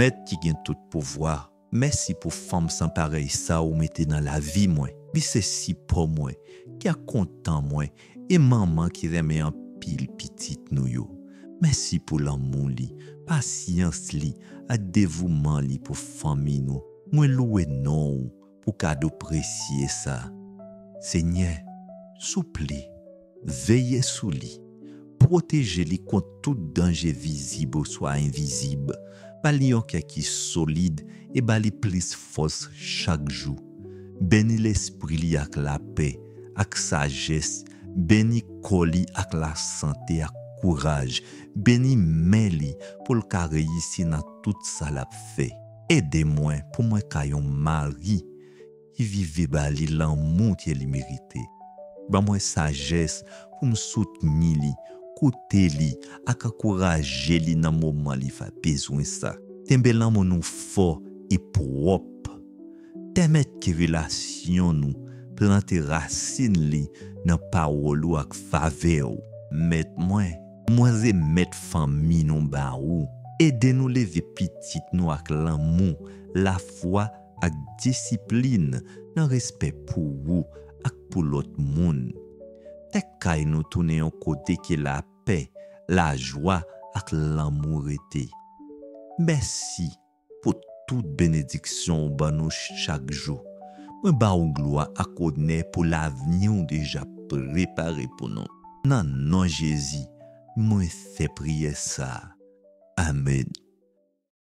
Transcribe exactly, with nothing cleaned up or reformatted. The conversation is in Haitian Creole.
Mèt ki gen tout pouvwa, mèsi pou fanm san parèy sa ou mete nan lavi mwen. Li se sipò mwen, kè kontan mwen, e manman ki renmen anpil pitit nou yo. Mèsi pou lanmou li, pasyans li, ak devouman li pou fanmi nou. Mwen lwe non ou pou kado presye sa. Senyè, souple, veye sou li, pwoteje li kont tout danje vizib oswa envizib. Ba li yon kè ki solid e ba li plis fòs chak jou. Beni lespri li ak lapè, ak sajès, beni kò li ak lasante, ak kouraj, beni men li pou l ka reyisi nan tout sa l ap fè. Ede mwen pou mwen ka yon mari ki vive ba li lanmou ke li merite. Ban mwen sajès pou m soutni li, koute li, ak ankouraje li nan moman li va bezwen sa. Kenbe lanmou nou fò e pwòp. Pèmèt ke relasyon nou plante rasin li nan pawòl ou ak favè w. Mèt mwen, mwen remèt fanmi nou ba ou. Ede nou leve pitit nou ak lanmou, lafwa ak disiplin, nan respè pou ou ak pou lòt moun. Fè kay nou tounen yon kote ke lapè, lajwa ak lanmou rete. Mèsi pou tout benediksyon ou ban nou chak jou. Mwen ba ou glwa ak onè pou lavni ou deja prepare pou nou. Nan non Jezi, mwen fè priyè sa a. Amèn.